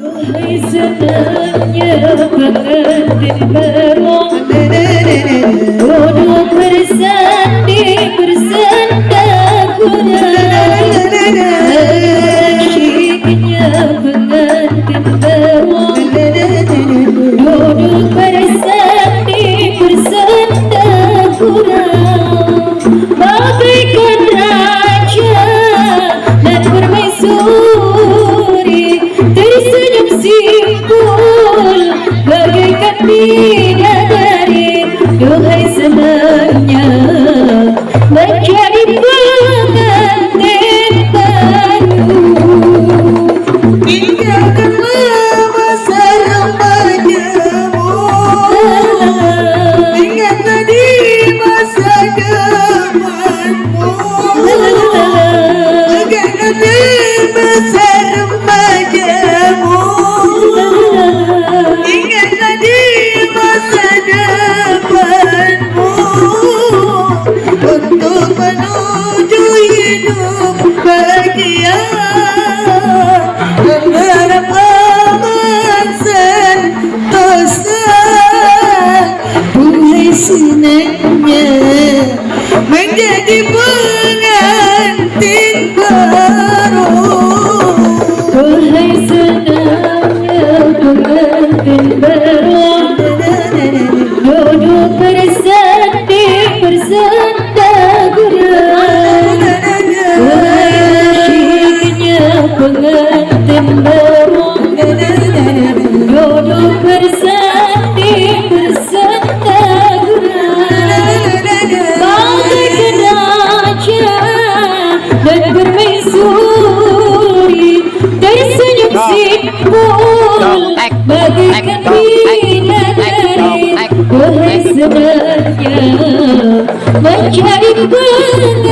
Hai senangnya pengantin baru, duduk bersanding bersandar kuda. Asyiknya pengantin baru, duduk bersanding bersandar kuda. Bagaikan raja dan permaisuri, tersenyum simpul bagaikan bidadari. Duhai senangnya menjadi pengantin baru. Tinggalkanlah masa remajamu, ingatlah di masa depanmu. Ingatlah di masa remajamu, ingatlah di masa depanmu, untuk menuju hidup bahagia dan berharap aman sentosa. Duhai senangnya menjadi pengantin baru. Duhai senangnya pengantin baru, duduk bersanding bersandar kuda. Asyiknya pengantin baru, duduk bersanding bersandar kuda. Bagaikan raja dan permaisuri, tersenyum simpul bagaikan bidadari. Duhai senangnya menjadi pengantin